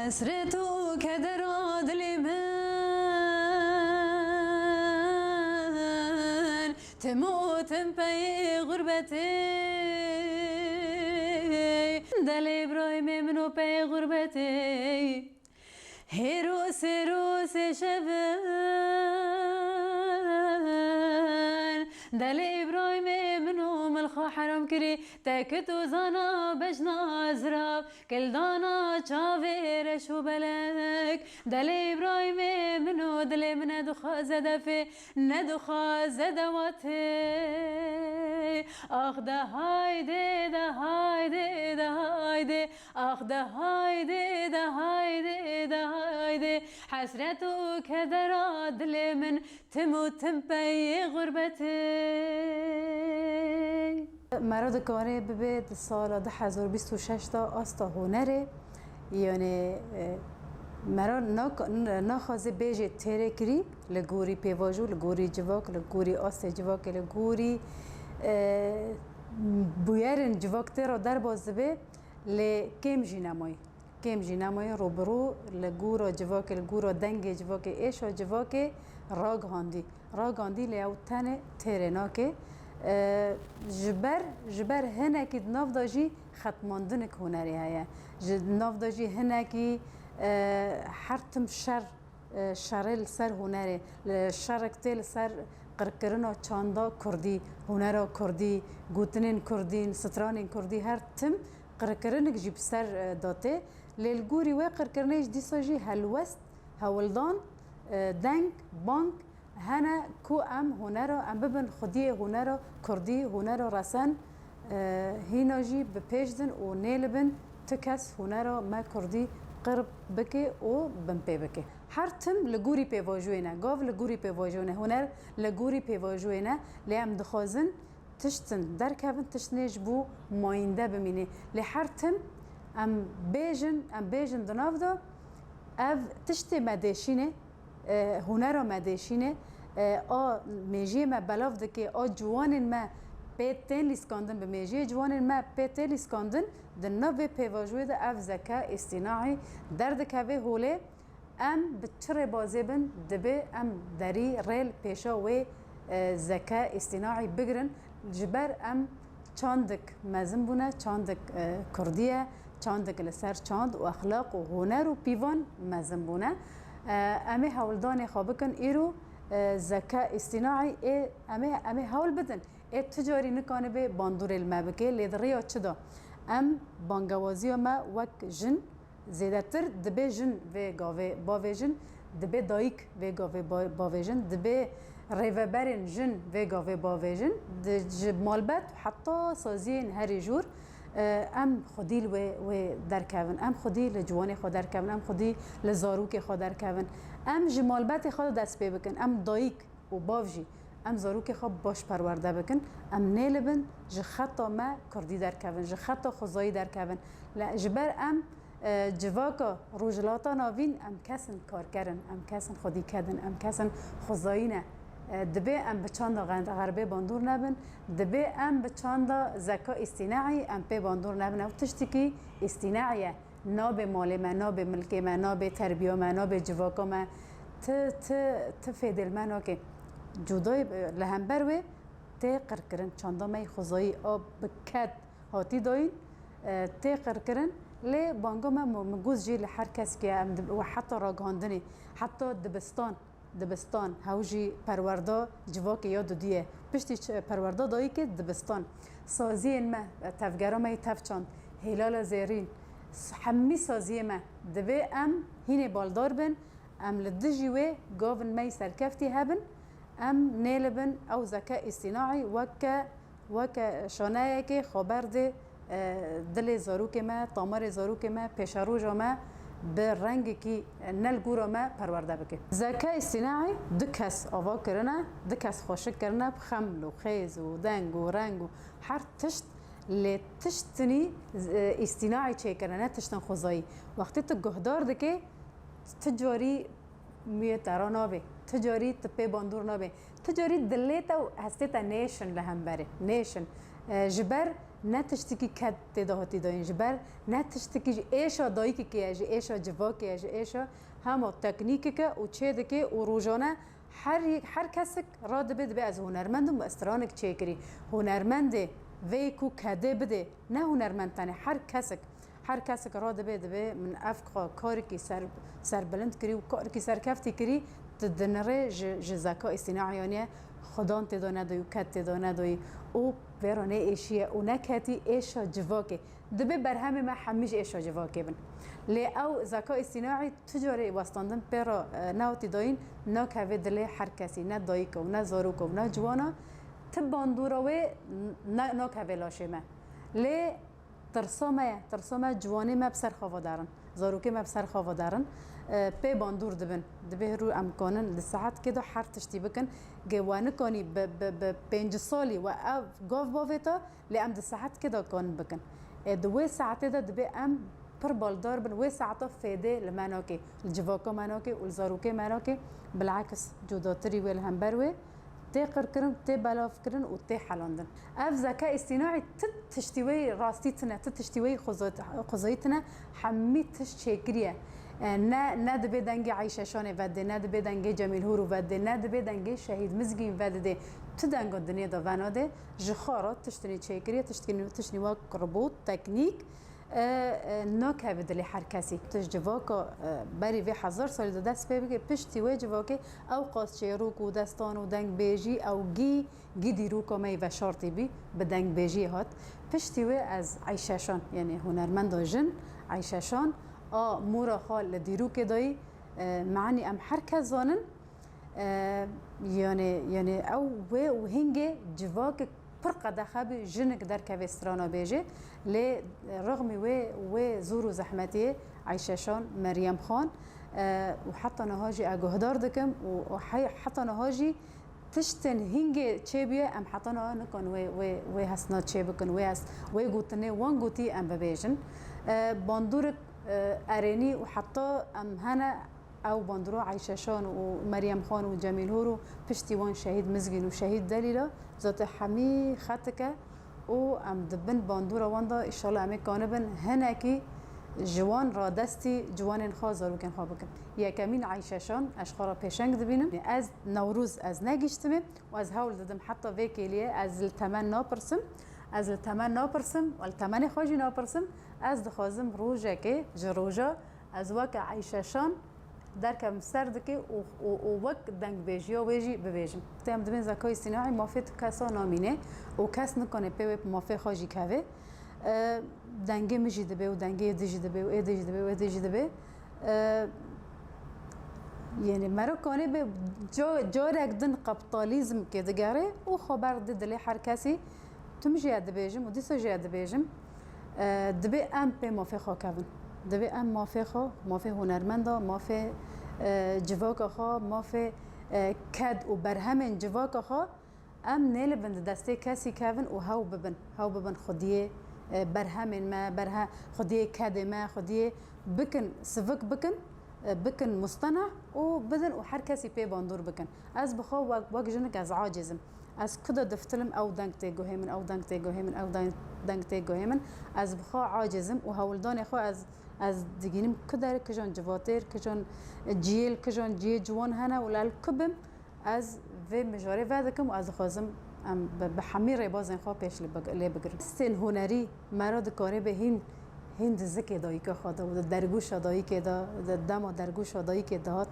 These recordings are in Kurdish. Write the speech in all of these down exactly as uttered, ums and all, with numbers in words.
Hesret û kedera dilê min, tim û tim peyê xurbetê. Delê birayê min û peyê xurbetê. Hêro sêro sê şev in. Delê Îbrahîmê min û min xwe heram kirî, te kit û zana bejna zirav, kildana çavê reş û belek. Delê Îbrahîmê min û dilê min nedixwaze defê, nedixwaze dewatê. Ax de haydê, de haydê, de haydê. Ax de haydê, de haydê, de haydê. Hesret û kedera dilê min, tim û tim peyê xurbetê. Mero dikare bibe di sala du hezar bîst û şeş de asta hunerê, yanî, e, mero nak-, naxwaze bêjê têrê kirî li gorî pêvajo, li gorî civak, li gorî astê civakê, li gorî, e, bûyerên civak tê re derbas dibe. Lê kêm jî nemayî. Kêm jî nemayî, rû bi rû li gûra civakê, li gûra dengê civakê, êşa civakê ragihandî. Ragihandî lê ew tenê têrê nake. E, ji ber, ji ber hinekî di nav de jî xetmandinik hunerê heye. Ji nav de jî hinekî, e, her tim şer e, şerê li ser hunerê, li şerek tê li ser qirkirina çanda kurdî, hunera kurdî, gotinên kurdî, stranên kurdî, her tim qirkirinik jî bi ser, e, datê. Lê li gorî wê qirkirinê jî dîsa jî helwest, hewldan, e, deng, bang hene ku em hunera, em bibin xwediyê hunera kurdî, hunera resen, e, hîna jî bi pêş din û nêlibin ti kes hunera me kurdî qirb bike û binpê bike. Her tim li gorî pêvajoyê ne, gav li gorî pêvajoyê ne, huner li gorî pêvajoyê ne, lê em dixwazin tiştin derkevin, tiştinê ji bo mayînde bimîne. Lê her tim em bêjin, em bêjin di nav de, ev tiştê me dêşîne, e, hunera me dêşîne, e, a mêjiyê me belav dike, a ciwanên me pê tên lîskandin, bi mêjiyê ciwanên me pê tê lîskandin, di nav vê pêvajoyê de ev zeka îstînaî derdikeve holê. Em bi çi rêbazê bin, dibe em derî rê li pêşa wê, e, zeka îstînaî bigirin. Ji ber em çandik mezin bûne, çandik, e, kurdî ye, çandik li ser çand û exlaq û huner û pîvan mezin bûne. E, em ê hewldanê xwe bikin îro, e, zeka îstînaî ê em ê, em ê hewl bidin. Ê tu carî nikanibe bandorê li me bike, lê di rêya çi de? Em bangewaziya me wek jin, zêdetir dibe jin vê gavê bavêjin, dibe dayik vê gavê ba-, bavêjin, dibe rêveberên jin vê gavê bavêjin, di, ji malbet heta saziyên herî jûr, e, em xwedî li wê, wê derkevin, em xwedî li ciwanê xwe derkevin, em xwedî li zarokê xwe derkevin. Em ji malbetê xwe de dest pê bikin, em dayik û bav jî, em zarokê xwe baş perwerde bikin, em nêlibin ji xeta me kurdî derkevin, ji xeta xwezayî derkevin. Le, ji ber em, e, civaka Rojhilata Navîn, em kesin karker in, em kesin xwedîket in, em kesin xwezayî ne. E, dibê em bi çanda xer-, xerbê bandor nebin, dibê em bi çanda zeka îstînaî em pê bandor nebin. Ew tiştekî îstînaî ye. Nabe malê me, nabe milkê me, nabe terbiya me, nabe civaka me. Ti, ti, ti fêdê li me nake. Cudayî, li hember wê tê qirkirin. Çanda me yê xwezayî a bi ked hatî dayîn, e, tê qirkirin. Lê banga me, min got jî li her keskê em di-, we heta ragihandinê, heta dibistan, dibistan, hew jî perwerda civakê ya dudî ye. Piştî çi-, perwerda dayikê dibistan. Saziyên me, tevgera me yê tevçand, hêlala zêrîn, s-, hemî saziyê me divê em hînê baldar bin, em li dijî wê gavin me yê serkeftî hebin, em nêlibin ew zeke îstînaî weke Weke şaneyekê xwe berdê, e, dilê zarokê me, tamarê zarokê me, pêşeroja me bi rengekî ne li gora me perwerde bike. Zeka îstînaî du kes ava kirine, du kes xweşik kirine, bi xeml û xêz û deng û reng û her tişt, lê tiştinî, e, îstînaî çêkirine, ne tiştin xwezayî. Wextê tu guhdar dikê, ti carî miyê te ra nabe, ti carî tu pê bandor nabe, ti carî dilê te û hestê te nêşin li hemberê, nêşin. E, ji ber Ne tiştekî ked tê de hatî dayîn ji ber, ne tiştekî ji êşa dayikekê ye, ji êşa civakê ye, ji êşa hema teknîkeke û çê dike û rojane her, her kesek radibe dibe ez hunermend im û ez stranek çêkirî. Hunermendê vê ku kedê bidê, ne hunermend tenê, her kesek, her kesek radibe dibe min ev ka-, karekî ser, serbilind kirî û karekî serkeftî kirî, di, dinirê ji, ji zeka îstînaî yanî xudan tê de nedoyî û ked tê de nedoyî û vê re nê êşiye û neketî êşa civakê. Dibe berhemê me hemî ji êşa civakê bin. Lê ew zeka îstînaî tu carê westandin pê re, e, nehatî dayîn, nakeve dilê her kesî, ne dayika û ne zaroka û ne ciwana, ti bandora wê ne, nakeve laşê me. Lê tirsa me ye, tirsa me ciwanê me bi ser xava derin, zarokê me bi ser xava derin, e, pê bandor dibin. Dibê hirû em kanin di saetkê de her tiştî bikin. Ge we nikanî bi, bi, bi pênc salî we ev gav bavêta, lê em di saetkê de kanin bikin. E, di wê saetê de dibê em pir baldar bin, wê saeta fêdê li me nake, li civaka me nake û li zarokê me nake, bilakis cudatirî wê li hember wê tê qirkirin, tê belavkirin û tê helandin. Ev zeka îstînaî ti tiştî wê rastî tine, ti tiştî wê xwezat-, xwezayî tine, hemî tişt çêkiriye. E, ne, ne dibê dengê Eyşe Şanê vedê, ne dibê dengê Cemîl Hûrû vedê, ne dibê dengê Şehîd Mizgîn vedidê. Tu dengo dinê de venadê, ji xwe re tiştinê çêkiriye, tiştinî, tiştinî wek robot, teknîk, e, e, nakeve dilê her kesî. Tu ji civaka, e, berî vê hezar salî de dest pê bike, piştî wê civakê ew qas çêrok û destan û dengbêjî ew gî, gî dîroka me yê veşartî bî, bi dengbêjiyê hat. Piştî wê ez Eyşe Şan, yanî hunermenda jin, Eyşe Şan, a mora xwe li dîrokê dayî, e, manî em her kes zanin, e, yanî, yanî ew wê û hingê civakek pir qedexe bî, jinik derkeve strana bêje. Lê rixmî wê, wê zor û zehmetiyê Eyşe Şan, Meryem Xan, e, û heta niha jî ez guhdar dikim û, û hey-, heta niha jî tiştên hingê çêbûye, em heta niha nikan wê, wê, wê hesna çêbikin, wê hes-, wê gotinê wan gotî em bibêjin. E, bandorek, e, erênî û heta em hene, ew bandora Eyşe Şan û Meryem Xan û Cemîl Hûr û piştî wan Şehîd Mizgîn û Şehîd Delîla, zate hemî xetike û em di bin bandora wan de, înşallah em ê kanibin hinekî ji wan radestî ciwanên xwe, zarokên xwe bikin. Yekemîn Eyşe Şan, ez ji xwe re pêşeng dibînim. Ez Newroz ez negihiştime û ez hewl didim heta vê kêliyê ez li temen napirsim. Ez li temen napirsim û li temenê xwe jî napirsim. Ez dixwazim rojekê ji roja ez weke Eyşe Şan derkevim ser dikê û, û, û wek dengbêjiya wê jî bibêjim. Tê em dibên zekayê sînaî mafê tu kesa namîne û kes nikane pê wê bi mafê xwe jî keve. E, dengê min jî dibe û dengê ê din jî dibe û ê din jî dibe û ê din jî dibe. E, Yanî mero kanê be ca-, carek din kapitalizm kê digere û xwe berde dilê her kesî. Tim jî ez dibêjim û dîsa jî ez dibêjim, e, dibê em pê mafê xwe kevin. Dibê em mafê xwe, mafê hunermenda, mafê, e, civaka xwe, mafê, e, ked û berhemên civaka xwe, em nêlibin di destê kesî kevin û hew bibin. Hew bibin xwediyê, e, berhemên me, berhe-, xwediyê kedê me, xwediyê bikin, sivik bikin, e, bikin musteneh û bidin û her kesî pê bandor bikin. Ez bi xwe wek, wek jinik ez aciz im. Ez ku de diftilim ew deng tê guhê min, ew deng tê guhê min, ew deng, deng tê guhê min. Ez bi xwe aciz im û hewldanê xwe ez, ez digînim ku der, kijan civatêr, kijan ciyêl, kijan ciyê ciwan hene û lal ku bim, ez vê mijarê vedikim û ez dixwazim em bi, bi hemî rêbazên xwe pêş li big-, lê bigirin. Stên hunerî me re dikarê be hîn, hîn di zikê dayika xwe de û di dergûşa dayikê de, di dema dergûşa dayikê dihat,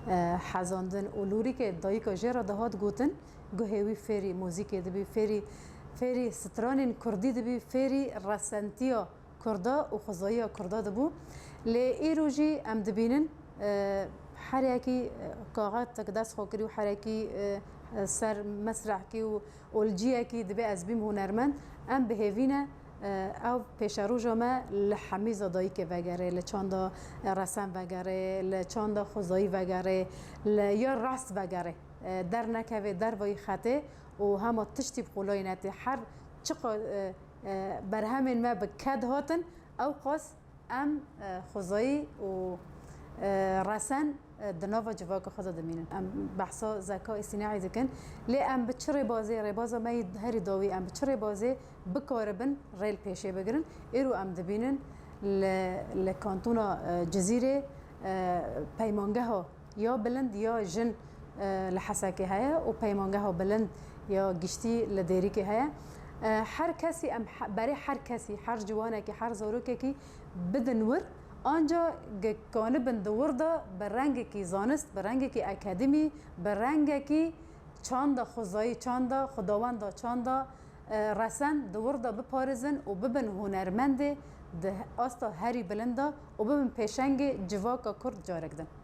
e, hezandin û lûrîkê dayika jê re dihat gotin, guhê wî fêrî muzîkê dibî, fêrî, fêrî stranên kurdî dibî, fêrî resentiya kurda û xwezayiya kurda dibû. Lê îro jî em dibînin, e, her yekî, e, kaxetek dest xwe kirî û her yekî, e, ser mesrehkî û olciyekî dibê ez bîm hunermend. Em bi hêvî ne, e, ew pêşeroja me li hemîza dayikê vegere, li çanda, e, resen vegere, li çanda xwezayî vegere, li ya rast vegere. E, dernekeve dervayî xetê û hema tiştî bi qolayî netê. Her çiqa, e, e, berhemên me bi ked hatin, ew qas em, e, xwezayî û, e, resen, e, di nava civaka xwe de dimînin. Em behsa zeka îstînaî dikin, lê em bi çi rêbazê, rêbaza me yî herî dawî, em bi çi rêbazê bikaribin rê li pêşê bigirin? Îro em dibînin li, li kantona, e, Cizîrê, e, peymangeha ya bilind ya jin, e, li Hesekê heye û peymangeha bilind ya giştî li Dêrikê heye. E, her kesî em he-, berê her kesî, her ciwanekî, her zarokekî bidin wir, anca ge-, kanibin di wir de bi rengekî zanist, bi rengekî akademî, bi rengekî çanda xwezayî, çanda xwedawenda, çanda, e, resen di wir de biparêzin û bibin hunermendê di asta herî bilind de û bibin pêşengê civaka Kurd carek din.